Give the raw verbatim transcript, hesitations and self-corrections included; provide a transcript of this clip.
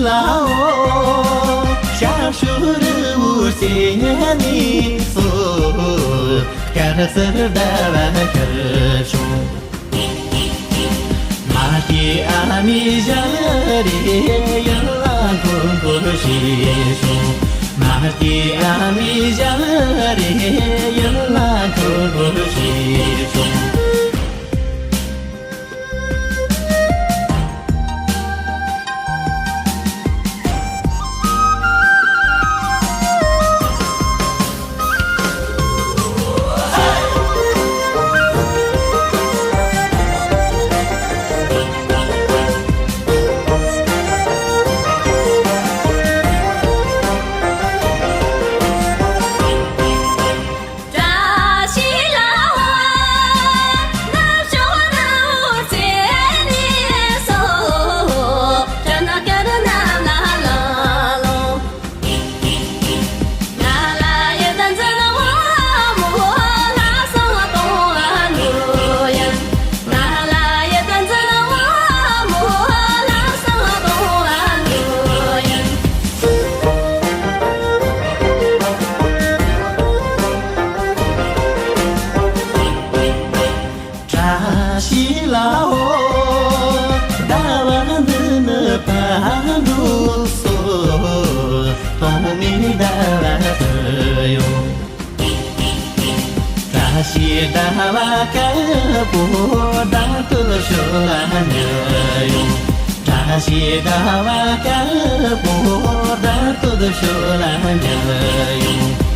ལའོ། ཤར་ཕྱོགས་རི་བོ་རྩེ་ནས་སོ། དཀར་སེར་ཟླ་བ་ཤར་བྱུང་། མ་སྐྱེས་ཨ་མའི་ཞལ་རས་ཡིད་ལ་འཁོར་འཁོར་བྱས་བྱུང་། མ་སྐྱེས་ཨ་མའི་ཞལ་རས་ཡིད་ལ་འཁོར་འཁོར་བྱས་བྱུང་། བཀྲ་ཤིས་ལྷ་འོད་ནུབ་ཕྱོགས་རི་བོ་རྩེ་ནས་སོ། བཀྲ་ནག་དཀར་ནམ་ལ་ལྷུང་། ང་ལ་ཡི་དམ་འཛིན་པ་མོ་ལྷ་སྲུང་སྟོང་བ་ལུ་ཡང་། ང་ལ་ཡི་དམ་འཛིན་པ་མོ་ལྷ་སྲུང་སྟོང་བ་ལུ་ཡང་། བཀྲ་ཤིས་ལྷ་འོད་ཟླ་བ་འདི་ནི་ཕར་འགྲོ་སོང་། སྟོང་མེད་ཟླ་བ་དུ་ཡོང་། བཀྲ་ཤིས་ཟླ་བ་དཀར་པོ་བདག་ཏུ་ཕྱོགས་ལ་འཇུག་ཡོང་། བཀྲ་ཤིས་ཟླ་བ་དཀར་པོ་བདག་ཏུ་ཕྱོགས་ལ་འཇུག་ཡོང་།